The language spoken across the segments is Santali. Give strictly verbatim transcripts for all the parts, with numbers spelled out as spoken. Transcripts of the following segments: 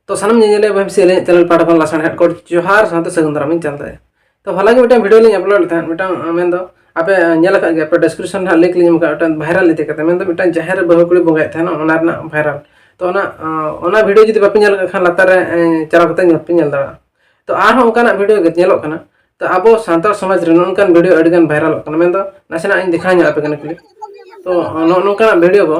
ᱛᱚ ᱥᱟᱱᱟᱢ ᱧᱮᱧᱮᱞᱤᱭᱟᱹ ᱵᱚᱭᱦᱟ ᱢᱤᱥᱤ, ᱟᱹᱞᱤᱧᱟᱜ ᱪᱮᱱᱮᱞ ᱯᱟᱦᱴᱟ ᱠᱷᱚᱱ ᱞᱟᱥᱟᱲᱦᱮᱫ ᱠᱚ ᱡᱚᱦᱟᱨ ᱥᱟᱶᱛᱮ ᱥᱟᱹᱜᱩᱱ ᱫᱟᱨᱟᱢ ᱤᱧ ᱪᱟᱞ ᱛᱟᱭᱟ᱾ ᱛᱚ ᱦᱚᱞᱟ ᱜᱮ ᱢᱤᱫᱴᱟᱝ ᱵᱷᱤᱰᱤᱭᱳ ᱞᱤᱧ ᱟᱯᱞᱳᱰ ᱞᱮᱫ ᱛᱟᱦᱮᱸᱫ, ᱢᱤᱫᱴᱟᱝ, ᱟᱸ, ᱢᱮᱱᱫᱚ ᱟᱯᱮ, ᱟᱸ, ᱧᱮᱞ ᱟᱠᱟᱫ ᱜᱮᱭᱟ ᱯᱮ, ᱰᱤᱥᱠᱨᱤᱯᱥᱚᱱ ᱨᱮ ᱦᱟᱸᱜ ᱞᱤᱝᱠ ᱞᱤᱧ ᱮᱢ ᱟᱠᱟᱫ, ᱢᱤᱫᱴᱟᱝ ᱵᱷᱟᱭᱨᱟᱞ ᱤᱫᱤ ᱠᱟᱛᱮ, ᱢᱮᱱᱫᱚ ᱢᱤᱫᱴᱟᱝ ᱡᱟᱦᱮᱨ ᱨᱮ ᱵᱟᱹᱦᱩ ᱠᱩᱲᱤ ᱵᱚᱸᱜᱟᱭᱮᱫ ᱛᱟᱦᱮᱱᱟ, ᱚᱱᱟ ᱨᱮᱱᱟᱜ ᱵᱷᱟᱭᱨᱟᱞ᱾ ᱛᱚ ᱚᱱᱟ, ᱟᱸ, ᱚᱱᱟ ᱵᱷᱤᱰᱤᱭᱳ ᱡᱩᱫᱤ ᱵᱟᱯᱮ ᱧᱮᱞ ᱟᱠᱟᱫ ᱠᱷᱟᱱ ᱞᱟᱛᱟᱨ ᱨᱮ, ᱮᱸ, ᱪᱟᱞᱟᱣ ᱠᱟᱛᱮ ᱧᱮᱞ ᱯᱮ, ᱧᱮᱞ ᱫᱟᱲᱮᱭᱟᱜᱼᱟ᱾ ᱛᱚ ᱟᱨᱦᱚᱸ ᱚᱱᱠᱟᱱᱟᱜ ᱵᱷᱤᱰᱤᱭᱳ ᱜᱮ ᱧᱮᱞᱚᱜ ᱠᱟᱱᱟ᱾ ᱛᱚ ᱟᱵᱚ ᱥᱟᱱᱛᱟᱲ ᱥᱚᱢᱟᱡᱽ ᱨᱮ ᱱᱚᱜᱼᱚ ᱱᱚᱝᱠᱟᱱ ᱵᱷᱤᱰᱤᱭᱳ ᱟᱹᱰᱤᱜᱟᱱ ᱵᱷᱟᱭᱨᱟᱞᱚᱜ ᱠᱟᱱᱟ, ᱢᱮᱱᱫᱚ ᱱᱟᱥᱮᱱᱟᱜ ᱤᱧ ᱫᱮᱠᱷᱟᱣ ᱧᱚᱜ ᱟᱯᱮ ᱠᱟᱱᱟ ᱠᱞᱤᱯ᱾ ᱛᱚ ᱱᱚᱜᱼᱚ ᱱᱚᱝᱠᱟᱱᱟᱜ ᱵᱷᱤᱰᱤᱭᱳ ᱠᱚ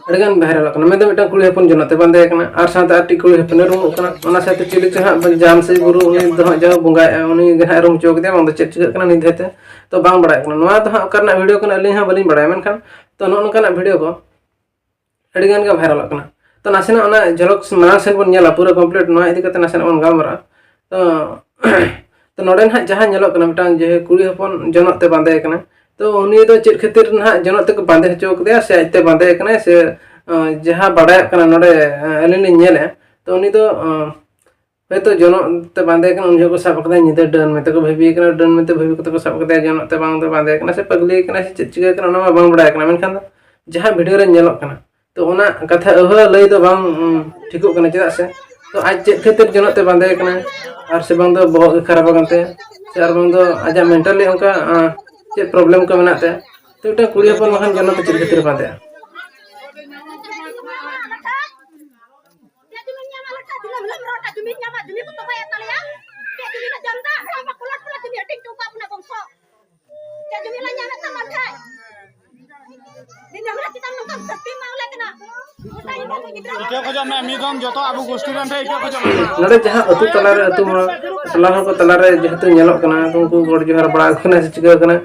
ᱟᱹᱰᱤᱜᱟᱱ ᱵᱷᱟᱭᱨᱟᱞᱚᱜ ᱠᱟᱱᱟ, ᱢᱮᱱᱫᱚ ᱢᱤᱫᱴᱟᱝ ᱠᱩᱲᱤ ᱦᱚᱯᱚᱱ ᱡᱚᱱᱚᱜ ᱛᱮ ᱵᱟᱸᱫᱮ ᱟᱠᱟᱱᱟ, ᱟᱨ ᱥᱟᱶᱛᱮ ᱟᱨ ᱢᱤᱫᱴᱤᱡ ᱠᱩᱲᱤ ᱦᱚᱯᱚᱱᱮ ᱨᱩᱢᱩᱜ ᱠᱟᱱᱟ, ᱚᱱᱟ ᱥᱟᱶᱛᱮ ᱪᱤᱞᱤ ᱪᱚ ᱦᱟᱸᱜ ᱡᱟᱢᱥᱮᱫ ᱵᱩᱨᱩ, ᱩᱱᱤ ᱫᱚ ᱦᱟᱸᱜ ᱡᱟᱦᱟᱸ ᱵᱚᱸᱜᱟᱭᱮᱫᱼᱟ, ᱩᱱᱤ ᱜᱮ ᱦᱟᱸᱜ ᱨᱩᱢ ᱦᱚᱪᱚ ᱠᱮᱫᱮᱭᱟ, ᱵᱟᱝ ᱫᱚ ᱪᱮᱫ ᱪᱤᱠᱟᱹᱜ ᱠᱟᱱᱟ ᱱᱤᱛ ᱫᱷᱟᱹᱵᱤᱡ ᱛᱮ ᱛᱚ ᱵᱟᱝ ᱵᱟᱲᱟᱭ ᱠᱟᱱᱟ᱾ ᱱᱚᱣᱟ ᱫᱚ ᱦᱟᱸᱜ ᱚᱠᱟ ᱨᱮᱱᱟᱜ ᱵᱷᱤᱰᱤᱭᱳ ᱠᱟᱱᱟ ᱟᱹᱞᱤᱧ ᱦᱚᱸ ᱵᱟᱹᱞᱤᱧ ᱵᱟᱲᱟᱭᱟ, ᱢᱮᱱᱠᱷᱟᱱ ᱛᱚ ᱱᱚᱜᱼᱚ ᱱᱚᱝᱠᱟᱱᱟᱜ ᱵᱷᱤᱰᱤᱭᱳ ᱠᱚ ᱟᱹᱰᱤ ᱜᱟᱱ ᱜᱮ ᱵᱷᱟᱭᱨᱟᱞᱚᱜ ᱠᱟᱱᱟ᱾ ᱛᱚ ᱱᱟᱥᱮᱱᱟᱜ ᱚᱱᱟ ᱡᱷᱚᱞᱚᱠ ᱢᱟᱲᱟᱝ ᱥᱮᱱ ᱵᱚᱱ ᱧᱮᱞᱟ, ᱯᱩᱨᱟᱹ ᱠᱚᱢᱯᱞᱤᱴ ᱱᱚᱣᱟ ᱤᱫᱤ ᱠᱟᱛᱮ ᱱᱟᱥᱮᱱᱟᱜ ᱵᱚᱱ ᱜᱟᱞᱢᱟᱨᱟᱜᱼᱟ᱾ ᱛᱚ, ᱛᱚ ᱱᱚᱰᱮ ᱱᱟᱦᱟᱜ ᱡᱟᱦᱟᱸ ᱧᱮᱞᱚᱜ ᱠᱟᱱᱟ, ᱢᱤᱫᱴᱟᱝ ᱡᱮ ᱠᱩᱲᱤ ᱦᱚᱯᱚᱱ ᱡᱚᱱᱚᱜ ᱛᱮ ᱵᱟᱸᱫᱮ ᱟᱠᱟᱱᱟ, ᱛᱚ ᱩᱱᱤ ᱫᱚ ᱪᱮᱫ ᱠᱷᱟᱹᱛᱤᱨ ᱱᱟᱦᱟᱜ ᱡᱚᱱᱚᱜ ᱛᱮᱠᱚ ᱵᱟᱸᱫᱮ ᱦᱚᱪᱚ ᱠᱟᱫᱮᱭᱟ, ᱥᱮ ᱟᱡᱛᱮ ᱵᱟᱸᱫᱮ ᱟᱠᱟᱱᱟᱭ, ᱥᱮ, ᱟᱸ, ᱡᱟᱦᱟᱸ ᱵᱟᱰᱟᱭᱚᱜ ᱠᱟᱱᱟ ᱱᱚᱰᱮ, ᱟᱸ, ᱟᱹᱞᱤᱧ ᱞᱤᱧ ᱧᱮᱞᱮᱜᱼᱟ, ᱛᱚ ᱩᱱᱤ ᱫᱚ, ᱟᱸ, ᱦᱚᱭᱛᱳ ᱡᱚᱱᱚᱜ ᱛᱮ ᱵᱟᱸᱫᱮ ᱟᱠᱟᱱᱟ, ᱩᱱ ᱡᱚᱦᱚᱜ ᱠᱚ ᱥᱟᱵ ᱟᱠᱟᱫᱟ, ᱧᱤᱫᱟᱹ ᱰᱟᱹᱱ ᱢᱮᱱᱛᱮ ᱠᱚ ᱵᱷᱟᱹᱵᱤᱭᱮ ᱠᱟᱱᱟ, ᱰᱟᱹᱱ ᱢᱮᱱᱛᱮ ᱵᱷᱟᱹᱵᱤ ᱠᱟᱛᱮ ᱠᱚ ᱥᱟᱵ ᱟᱠᱟᱫᱮᱭᱟ, ᱡᱚᱱᱚᱜ ᱛᱮ ᱵᱟᱝ ᱫᱚ ᱵᱟᱸᱫᱮ ᱟᱠᱟᱱᱟ ᱥᱮ ᱯᱟᱹᱜᱽᱞᱤ ᱟᱠᱟᱱᱟ ᱥᱮ ᱪᱮᱫ ᱪᱤᱠᱟᱹ ᱟᱠᱟᱱᱟ, ᱚᱱᱟ ᱢᱟ ᱵᱟᱝ ᱵᱟᱲᱟᱭ ᱠᱟᱱᱟ᱾ ᱢᱮᱱᱠᱷᱟᱱ ᱫᱚ ᱡᱟᱦᱟᱸ ᱵᱷᱤᱰᱤᱭᱳ ᱨᱮ ᱧᱮᱞᱚᱜ ᱠᱟᱱᱟ, ᱛᱚ ᱚᱱᱟ ᱠᱟᱛᱷᱟ ᱟᱹᱣᱦᱟᱹ ᱞᱟᱹᱭ ᱫᱚ ᱵᱟᱝ, ᱩᱸ, ᱴᱷᱤᱠᱚᱜ ᱠᱟᱱᱟ᱾ ᱪᱮᱫᱟᱜ ᱥᱮ ᱛᱚ ᱟᱡ ᱪᱮᱫ ᱠᱷᱟᱹᱛᱤᱨ ᱡᱚᱱᱚᱜ ᱛᱮ ᱵᱟᱸᱫᱮ ᱟᱠᱟᱱᱟ, ᱟᱨ ᱥᱮ ᱵᱟᱝ ᱫᱚ ᱵᱚᱦᱚᱜ ᱜᱮ ᱠᱷᱟᱨᱟᱯ ᱟᱠᱟᱱ ᱛᱟᱭᱟ, ᱥᱮ ᱟᱨ ᱵᱟᱝ ᱫᱚ ᱟᱡᱟᱜ ᱢᱮᱱᱴᱟᱞᱤ ᱚᱱᱠᱟ, ᱟᱸ, ᱪᱮᱫ ᱯᱨᱚᱵᱞᱮᱢ ᱠᱚ ᱢᱮᱱᱟᱜ ᱛᱟᱭᱟ, ᱛᱚ ᱢᱤᱫᱴᱟᱝ ᱠᱩᱲᱤ ᱦᱚᱯᱚᱱ ᱵᱟᱠᱷᱟᱱ ᱡᱚᱱᱚᱜ ᱛᱮ ᱪᱮᱫ ᱠᱷᱟᱹᱛᱤᱨ ᱵᱟᱸᱫᱮᱜᱼᱟ? ᱪᱮᱫ ᱡᱩᱢᱤ ᱧᱟᱢᱟ ᱞᱮᱠᱷᱟᱱ ᱫᱤᱱᱟᱹᱢ ᱦᱤᱞᱳᱜ ᱨᱚᱲ ᱮᱫᱟ, ᱡᱩᱢᱤ ᱧᱟᱢᱟ, ᱡᱩᱢᱤ ᱠᱚ ᱛᱚᱯᱟᱭᱮᱫ ᱛᱟᱞᱮᱭᱟ᱾ ᱪᱮᱫ ᱡᱩᱢᱤ ᱞᱮ ᱡᱚᱢ ᱮᱫᱟ? ᱦᱟᱲᱟᱢ ᱵᱟ ᱠᱚᱞᱟᱴ ᱠᱚᱞᱟᱴ ᱡᱩᱢᱤ ᱦᱟᱹᱴᱤᱧ ᱦᱚᱴᱚ ᱠᱟᱜ ᱵᱚᱱᱟ ᱵᱚᱝᱥᱚ᱾ ᱪᱮᱫ ᱡᱩᱢᱤ ᱞᱮ ᱧᱟᱢᱮᱫ ᱛᱟᱢᱟ ᱞᱮᱠᱷᱟᱡ? ᱫᱤᱱᱟᱹᱢ ᱦᱤᱞᱳᱜ ᱪᱮᱛᱟᱱ ᱱᱚᱝᱠᱟ ᱥᱟᱹᱥᱛᱤ ᱮᱢᱟ ᱞᱮ ᱠᱟᱱᱟ᱾ ᱜᱚᱴᱟ ᱧᱤᱫᱟᱹ ᱠᱚ ᱜᱤᱫᱽᱨᱟᱹ ᱤᱠᱟᱹ ᱠᱷᱚᱡᱚᱜ ᱢᱮ, ᱢᱤᱫ ᱫᱚᱢ ᱡᱚᱛᱚ ᱟᱵᱚ ᱜᱳᱥᱴᱤ ᱨᱮᱱ ᱴᱷᱮᱱ ᱤᱠᱟᱹ ᱠᱷᱚᱡᱚᱜ ᱢᱮ᱾ ᱱᱚᱰᱮ ᱡᱟᱦᱟᱸ ᱟᱹᱛᱩ ᱛᱟᱞᱟᱨᱮ, ᱟᱹᱛᱩ ᱢᱚᱬᱮ, ᱴᱚᱞᱟ ᱦᱚᱲ ᱠᱚ ᱛᱟᱞᱟᱨᱮ ᱡᱮᱦᱮᱛᱩ ᱧᱮᱞᱚᱜ ᱠᱟᱱᱟ, ᱩᱱᱠᱩ ᱜᱚᱰ ᱡᱚᱦᱟᱨ ᱵᱟᱲᱟ ᱟᱠᱚ ᱠᱟᱱᱟ ᱥᱮ ᱪᱤᱠᱟᱹ ᱠᱟᱱᱟ,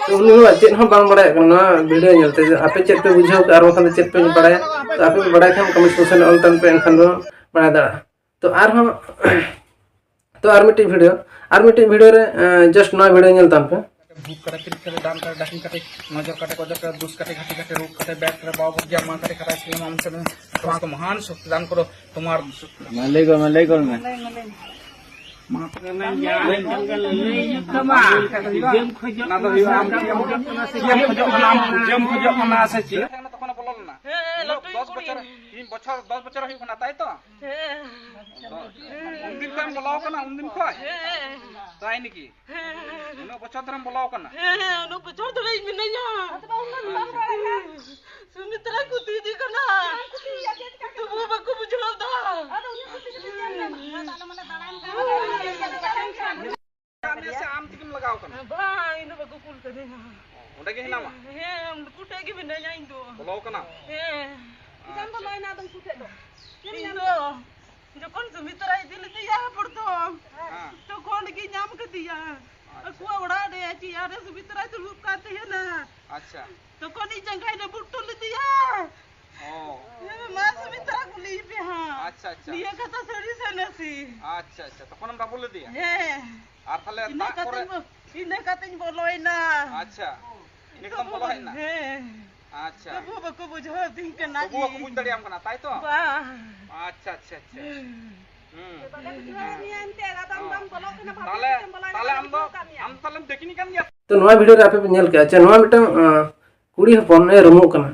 ᱛᱚ ᱩᱱᱤ ᱦᱚᱸ ᱪᱮᱫ ᱦᱚᱸ ᱵᱟᱝ ᱵᱟᱲᱟᱭᱚᱜ ᱠᱟᱱᱟ ᱱᱚᱣᱟ ᱵᱷᱤᱰᱤᱭᱳ ᱧᱮᱞᱛᱮ᱾ ᱟᱯᱮ ᱪᱮᱫ ᱯᱮ ᱵᱩᱡᱷᱟᱹᱣ ᱠᱟᱜᱼᱟ ᱟᱨ ᱵᱟᱝᱠᱷᱟᱱ ᱫᱚ ᱪᱮᱫ ᱯᱮ ᱵᱟᱲᱟᱭᱟ? ᱛᱚ ᱟᱯᱮ ᱯᱮ ᱵᱟᱲᱟᱭ ᱠᱷᱟᱱ ᱠᱚᱢᱮᱱᱴ ᱥᱮᱠᱥᱚᱱ ᱨᱮ ᱚᱞ ᱛᱟᱵᱚᱱ ᱯᱮ, ᱮᱱᱠᱷᱟᱱ ᱫᱚ ᱵᱟᱲᱟᱭ ᱫᱟᱲᱮᱭᱟᱜᱼᱟ᱾ ᱛᱚ ᱟᱨᱦᱚᱸ ᱛᱚ ᱟᱨ ᱢᱤᱫᱴᱤᱡ ᱵᱷᱤᱰᱤᱭᱳ, ᱟᱨ ᱢᱤᱫᱴᱤᱡ ᱵᱷᱤᱰᱤᱭᱳ ᱨᱮ, ᱮᱸ, ᱡᱟᱥᱴ ᱱᱚᱣᱟ ᱵᱷᱤᱰᱤᱭᱳ ᱧᱮᱞ ᱛᱟᱢ ᱯᱮ᱾ ᱵᱷᱩᱛ ᱠᱟᱴᱟ, ᱠᱤᱨᱤᱡ ᱠᱟᱴᱟ, ᱰᱟᱱ ᱠᱟᱴᱟ, ᱰᱟᱠᱤᱱ ᱠᱟᱴᱟ, ᱱᱚᱡᱚᱨ ᱠᱟᱴᱟ, ᱠᱚᱡᱚᱨ ᱠᱟᱴᱟ, ᱫᱩᱥ ᱠᱟᱴᱟ, ᱜᱷᱟᱴᱤ ᱠᱟᱴᱟ, ᱨᱳᱜᱽ ᱠᱟᱴᱟ, ᱵᱮᱴ ᱠᱟᱴᱟ, ᱵᱟᱵᱟ ᱵᱩᱨᱡᱟ, ᱢᱟ ᱠᱟᱴᱟ, ᱠᱟᱴᱟ, ᱥᱤᱢ ᱟᱢ ᱥᱮ ᱛᱳᱢᱟᱨ ᱠᱚ ᱢᱚᱦᱟᱱ ᱥᱚᱠᱛᱤ ᱫᱟᱱ ᱠᱚᱨᱚ, ᱛᱳᱢᱟᱨ ᱢᱟ ᱞᱟᱹᱭ ᱜᱚᱫ ᱢᱮ, ᱞᱟᱹᱭ ᱜᱚᱫ ᱢᱮ᱾ ᱢᱟ ᱛᱚᱵᱮ ᱞᱟᱹᱭ ᱜᱮᱭᱟ᱾ ᱞᱟᱹᱭ ᱜᱮᱭᱟ᱾ ᱚᱱᱟ ᱫᱚ ᱦᱩᱭᱩᱜᱼᱟ, ᱟᱢ ᱪᱮᱫ ᱮᱢ ᱠᱷᱚᱡᱚᱜ ᱠᱟᱱᱟ, ᱟᱢ ᱯᱩᱡᱟᱹᱢ ᱠᱷᱚᱡᱚᱜ ᱠᱟᱱᱟ ᱥᱮ ᱪᱮᱫ? ᱛᱚᱠᱷᱚᱱᱮ ᱵᱚᱞᱚ ᱞᱮᱱᱟ᱾ ᱦᱮᱸ, ᱦᱮᱸ, ᱞᱟᱹᱴᱩ ᱫᱚᱥ ᱠᱩᱲᱤ᱾ ᱵᱚᱪᱷᱚᱨ ᱛᱤᱱ ᱵᱚᱪᱷᱚᱨ, ᱫᱚᱥ ᱵᱚᱪᱷᱚᱨ ᱦᱩᱭᱩᱜ ᱠᱟᱱᱟ, ᱛᱟᱭ ᱛᱚ? ᱦᱮᱸ᱾ ᱩᱱᱫᱤᱱ ᱠᱷᱚᱱ ᱮᱢ ᱵᱚᱞᱚ ᱟᱠᱟᱱᱟ, ᱩᱱᱫᱤᱱ ᱠᱷᱚᱱ? ᱦᱮᱸ᱾ ᱛᱟᱭ ᱱᱟᱠᱤ? ᱦᱮᱸ᱾ ᱩᱱᱟᱹᱜ ᱵᱚᱪᱷᱚᱨ ᱫᱷᱚᱨᱮᱢ ᱵᱚᱞᱚ ᱟᱠᱟᱱᱟ? ᱦᱮᱸ, ᱦᱮᱸ, ᱩᱱᱟᱹᱜ ᱵᱚᱪᱷᱚᱨ ᱫᱷᱚᱨᱮ ᱤᱧ ᱢᱤᱱᱟᱹᱧᱟ᱾ ᱟᱫᱚ ᱵᱟᱝ ᱵᱟᱲᱟᱭᱟ᱾ ᱥᱩᱢᱤᱛᱨᱟ ᱠᱩᱛᱤ ᱤᱫᱤ ᱠᱟᱱᱟ᱾ ᱵᱟᱝ ᱠᱩᱛᱤ ᱤᱫᱤ ᱠᱟᱱᱟ᱾ ᱛᱚᱵᱩ ᱵᱟᱠᱚ ᱵᱩᱡᱷᱟᱹᱣ ᱫᱟ᱾ ᱟᱫᱚ ᱩᱱᱤ ᱠᱩᱛᱤ ᱠᱟᱛᱮ ᱪᱮᱫ ᱮᱢ ᱧᱟᱢᱟ? ᱚᱱᱟ ᱫᱚ ᱟᱞᱮ ᱢᱟᱞᱮ ᱫᱟᱬᱟᱱ ᱠᱟᱱᱟ᱾ ᱟᱢ ᱛᱮᱜᱮᱢ ᱞᱟᱜᱟᱣ ᱠᱟᱱᱟ? ᱵᱟᱝ, ᱤᱧ ᱫᱚ ᱵᱟᱠᱚ ᱠᱩᱞ ᱠᱟᱹᱫᱤᱧᱟ᱾ ᱚᱸᱰᱮ ᱜᱮ ᱦᱮᱱᱟᱢᱟ? ᱦᱮᱸ, ᱩᱱᱠᱩ ᱴᱷᱮᱡ ᱜᱮ ᱢᱤᱱᱟᱹᱧᱟ ᱤᱧ ᱫᱚ᱾ ᱵᱚᱞᱚ ᱠᱟᱱᱟ? ᱦᱮᱸ᱾ ᱪᱤᱠᱟᱹᱢ ᱵᱚᱞᱚᱭᱮᱱᱟ ᱟᱫᱚ ᱩᱱᱠᱩ ᱴᱷᱮᱡ ᱫᱚ? ᱪᱮᱫ ᱮᱢ ᱤᱧ ᱧᱟᱢ ᱫᱚ ᱠᱮᱫᱟ? ᱡᱚᱠᱷᱚᱱ ᱥᱩᱢᱤᱛᱨᱟ ᱤᱫᱤ ᱞᱮᱫᱮᱭᱟ ᱯᱨᱚᱛᱷᱚᱢ, ᱦᱮᱸ᱾ ᱛᱚᱠᱷᱚᱱ ᱜᱮ ᱧᱟᱢ ᱠᱮᱫᱮᱭᱟ᱾ ᱟᱪᱪᱷᱟ᱾ ᱟᱠᱚᱣᱟᱜ ᱚᱲᱟᱜ ᱨᱮ ᱪᱮᱭᱟᱨ ᱨᱮ ᱥᱩᱢᱤᱛᱨᱟᱭ ᱫᱩᱲᱩᱵ ᱠᱟᱱ ᱛᱟᱦᱮᱱᱟ᱾ ᱟᱪᱪᱷᱟ᱾ ᱛᱚᱠᱷᱚᱱ ᱤᱧ ᱡᱟᱸᱜᱟᱭ ᱨᱟᱹᱯᱩᱫ ᱦᱚᱴᱚ ᱞᱮᱫᱮᱭᱟ᱾ ᱚ᱾ ᱦᱮᱸ, ᱢᱟ ᱥᱩᱢᱤᱛᱨᱟ ᱠᱩᱞᱤᱭᱮ ᱯᱮ ᱦᱟᱸᱜ᱾ ᱟᱪᱪᱷᱟ, ᱟᱪᱪᱷᱟ, ᱱᱤᱭᱟᱹ ᱟᱪᱪᱷᱟ᱾ ᱠᱟᱛᱷᱟ ᱥᱟᱹᱨᱤ ᱥᱮ ᱱᱟᱥᱮ? ᱟᱪᱪᱷᱟ, ᱟᱪᱪᱷᱟ, ᱛᱚᱠᱷᱚᱱᱮᱢ ᱨᱟᱹᱯᱩᱫ ᱞᱮᱫᱮᱭᱟ? ᱦᱮᱸ᱾ ᱟᱨ ᱛᱟᱦᱞᱮ ᱤᱱᱟᱹ ᱫᱟᱜ ᱠᱚᱨᱮ? ᱠᱟᱛᱮᱧ ᱵᱚ-, ᱤᱱᱟᱹ ᱠᱟᱛᱮᱧ ᱵᱚᱞᱚᱭᱮᱱᱟ᱾ ᱟᱪᱪᱷᱟ, ᱤᱱᱟᱹ ᱠᱟᱛᱮᱢ ᱵᱚᱞᱚ ᱦᱮᱡ ᱮᱱᱟ? ᱦᱮᱸ᱾ ᱟᱪᱪᱷᱟ᱾ ᱛᱚᱵᱩ ᱵᱟᱠᱚ ᱵᱩᱡᱷᱟᱹᱣ ᱟᱹᱫᱤᱧ ᱠᱟᱱᱟ ᱛᱚᱵᱩ ᱵᱟᱠᱚ ᱤᱧ᱾ ᱵᱩᱡᱽ ᱫᱟᱲᱮᱭᱟᱢ ᱠᱟᱱᱟ, ᱛᱟᱭ ᱛᱚ? ᱵᱟᱝ᱾ ᱟᱪᱪᱷᱟ, ᱟᱪᱪᱷᱟ, ᱟᱪᱪᱷᱟ᱾ ᱦᱩᱸ᱾ ᱵᱟᱞᱮ ᱵᱩᱡᱷᱟᱹᱣᱮᱫ ᱢᱮᱭᱟ ᱮᱱᱛᱮᱫ, ᱟᱫᱚᱢ ᱵᱟᱢ ᱵᱚᱞᱚᱜ ᱠᱟᱱᱟ, ᱵᱷᱟᱵᱽᱱᱟ ᱛᱟᱦᱞᱮ, ᱠᱟᱛᱮᱢ ᱵᱚᱞᱚᱭᱮᱱᱟ, ᱛᱟᱦᱞᱮ ᱵᱟᱞᱮ ᱟᱢ ᱫᱚ, ᱵᱩᱡᱷᱟᱹᱣ ᱠᱟᱜ ᱢᱮᱭᱟ᱾ ᱟᱢ ᱛᱟᱦᱞᱮᱢ ᱰᱟᱹᱠᱤᱱ ᱠᱟᱱ ᱜᱮᱭᱟ? ᱛᱚ, ᱱᱚᱣᱟ video ᱨᱮ ᱟᱯᱮ ᱯᱮ ᱧᱮᱞ ᱠᱮᱜᱼᱟ ᱪᱮ, ᱱᱚᱣᱟ ᱢᱤᱫᱴᱟᱝ, ᱟᱸ, ᱠᱩᱲᱤ ᱦᱚᱯᱚᱱ ᱮ ᱨᱩᱢᱩᱜ ᱠᱟᱱᱟ᱾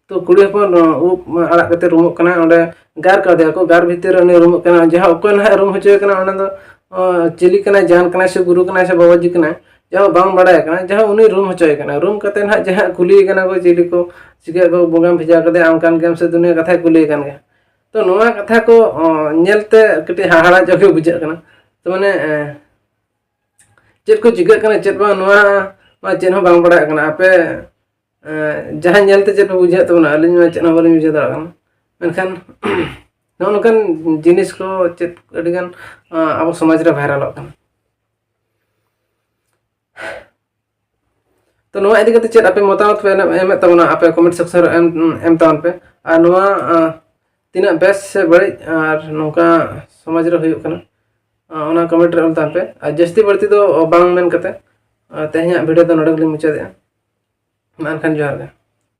ᱛᱚ, ᱠᱩᱲᱤ ᱦᱚᱯᱚᱱ, ᱟᱸ, ᱩᱵ ᱟᱲᱟᱜ ᱠᱟᱛᱮ ᱨᱩᱢᱩᱜ ᱠᱟᱱᱟᱭ, ᱚᱸᱰᱮ ᱜᱟᱨ ᱠᱟᱫᱮᱭᱟ ᱠᱚ, ᱜᱟᱨ ᱵᱷᱤᱛᱤᱨ ᱨᱮ ᱩᱱᱤ ᱨᱩᱢᱩᱜ ᱠᱟᱱᱟ᱾ ᱡᱟᱦᱟᱸ ᱚᱠᱚᱭ ᱱᱟᱦᱟᱜ ᱮ ᱨᱩᱢ ᱦᱚᱪᱚᱭᱮ ᱠᱟᱱᱟ, ᱚᱱᱟ ᱫᱚ, ᱟᱸ, ᱪᱤᱞᱤ ᱠᱟᱱᱟᱭ, ᱡᱟᱱ ᱠᱟᱱᱟᱭ ᱥᱮ ᱜᱩᱨᱩ ᱠᱟᱱᱟᱭ ᱥᱮ ᱵᱟᱵᱟᱡᱤ ᱠᱟᱱᱟᱭ, ᱡᱟᱦᱟᱸ ᱵᱟᱝ ᱵᱟᱲᱟᱭ ᱠᱟᱱᱟ, ᱡᱟᱦᱟᱸ ᱩᱱᱤ ᱨᱩᱢ ᱦᱚᱪᱚᱭᱮ ᱠᱟᱱᱟ᱾ ᱨᱩᱢ ᱠᱟᱛᱮ ᱱᱟᱦᱟᱜ ᱡᱟᱦᱟᱸ ᱠᱩᱞᱤᱭᱮ ᱠᱟᱱᱟ ᱠᱚ, ᱪᱤᱞᱤ ᱠᱚ ᱪᱤᱠᱟᱹ ᱠᱚ ᱵᱚᱸᱜᱟᱢ ᱵᱷᱮᱡᱟ ᱠᱟᱫᱮᱭᱟ, ᱟᱢ ᱠᱟᱱ ᱜᱮᱭᱟᱢ ᱥᱮ ᱫᱩᱱᱤᱭᱟᱹ ᱠᱟᱛᱷᱟᱭ ᱠᱩᱞᱤᱭᱮ ᱠᱟᱱ ᱜᱮᱭᱟ᱾ ᱛᱚ, ᱱᱚᱣᱟ ᱠᱟᱛᱷᱟ ᱠᱚ, ᱚᱸ, ᱧᱮᱞᱛᱮ ᱠᱟᱹᱴᱤᱡ ᱦᱟᱦᱟᱲᱟ ᱧᱚᱜ ᱜᱮ ᱵᱩᱡᱷᱟᱹᱜ ᱠᱟᱱᱟ᱾ ᱛᱚ, ᱢᱟᱱᱮ, ᱮᱸ, ᱪᱮᱫ ᱠᱚ ᱪᱤᱠᱟᱹᱜ ᱠᱟᱱᱟ, ᱪᱮᱫ ᱵᱟᱝ, ᱱᱚᱣᱟ ᱢᱟ ᱪᱮᱫ ᱦᱚᱸ ᱵᱟᱝ ᱵᱟᱲᱟᱭᱚᱜ ᱠᱟᱱᱟ᱾ ᱟᱯᱮ, ᱮᱸ, ᱡᱟᱦᱟᱸᱭ ᱧᱮᱞᱛᱮ ᱪᱮᱫ ᱯᱮ ᱵᱩᱡᱷᱟᱹᱣᱮᱫ ᱛᱟᱵᱚᱱᱟ, ᱟᱹᱞᱤᱧ ᱢᱟ ᱪᱮᱫ ᱦᱚᱸ ᱵᱟᱹᱞᱤᱧ ᱵᱩᱡᱷᱟᱹᱣ ᱫᱟᱲᱮᱭᱟᱜ ᱠᱟᱱᱟ᱾ ᱢᱮᱱᱠᱷᱟᱱ ᱱᱚᱜᱼᱚ ᱱᱚᱝᱠᱟᱱ ᱡᱤᱱᱤᱥ ᱠᱚ ᱪᱮᱫ ᱟᱹᱰᱤᱜᱟᱱ, ᱮᱸ, ᱟᱵᱚ ᱥᱚᱢᱟᱡᱽ ᱨᱮ ᱵᱷᱟᱭᱨᱟᱞᱚᱜ ᱠᱟᱱᱟ᱾ ᱛᱚ, ᱱᱚᱣᱟ ᱤᱫᱤ ᱠᱟᱛᱮ ᱪᱮᱫ ᱟᱯᱮ ᱢᱚᱛᱟᱢᱚᱛ ᱯᱮ ᱮᱢ-, ᱮᱢᱮᱫ ᱛᱟᱵᱚᱱᱟ, ᱟᱯᱮ comment section ᱨᱮ ᱮᱢ, ᱮᱢ ᱛᱟᱵᱚᱱ ᱯᱮ᱾ ᱟᱨ ᱱᱚᱣᱟ, ᱟᱸ, ᱛᱤᱱᱟᱹᱜ ᱵᱮᱥ ᱥᱮ ᱵᱟᱹᱲᱤᱡ ᱟᱨ ᱱᱚᱝᱠᱟ ᱥᱚᱢᱟᱡᱽ ᱨᱮ ᱦᱩᱭᱩᱜ ᱠᱟᱱᱟ, ᱟᱸ, ᱚᱱᱟ comment ᱨᱮ ᱚᱞ ᱛᱟᱵᱚᱱ ᱯᱮ᱾ ᱟᱨ ᱡᱟᱹᱥᱛᱤ ᱵᱟᱹᱲᱛᱤ ᱫᱚ ᱵᱟᱝ ᱢᱮᱱ ᱠᱟᱛᱮ, ᱟᱸ, ᱛᱮᱦᱮᱧᱟᱜ video ᱫᱚ ᱱᱚᱰᱮ ᱜᱮᱞᱤᱧ ᱢᱩᱪᱟᱹᱫᱮᱜᱼᱟ᱾ ᱢᱟ ᱮᱱᱠᱷᱟᱱ ᱡᱚᱦᱟᱨ ᱜᱮ᱾